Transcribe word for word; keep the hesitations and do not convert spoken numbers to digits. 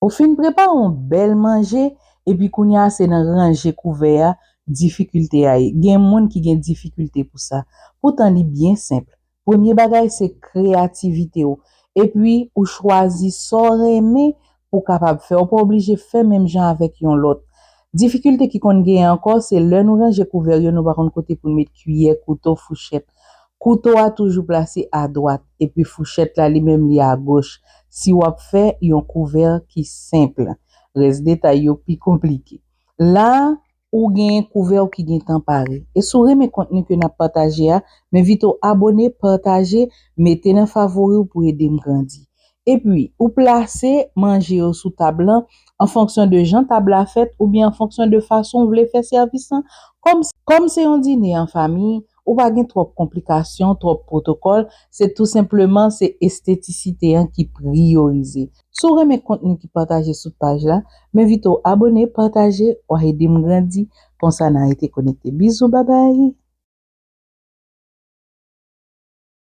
Ou fin prepare yon bèl manje, epi kounye a se nan ranje kouvè a difikilte a ye. Gen moun ki gen difikilte pou sa. Poutan li byen senp. Premye bagay se kreyativite w. Epi ou chwazi sa w renmen pou w kapab fè. Ou pa oblije fè menm jan avèk yon lòt. Difikilte ki konn genyen ankò se lè nou ranje kouvè yo, nou pa konn kote pou n met kiyè, kouto, fouchèt. Kouto a toujou plase adwat, epi fouchèt la li menm li agoch, si w ap fè yon kouvè ki senp. Rès detay yo pi konplike. La, ou gen kouvè w ki gentan pare. E si w renmen kontni ke n ap pataje a, m envite w abone, pataje, mete nan favori w pou ede m grandi. Epi, ou plase manje yo sou tab lan an fonksyon de jan tab la fèt oubyen an fonksyon de fason w vle fè sèvis lan. Kòm, kòm se yon dine an fanmi, ou pa gen twòp konplikasyon, twòp pwotokòl, se tou senpleman se estetisite an ki priyorize. Si w renmen kontni ki pataje sou paj la, m envite w abone, pataje, w a ede m grandi, konsa n a rete konekte. Bizou, babay!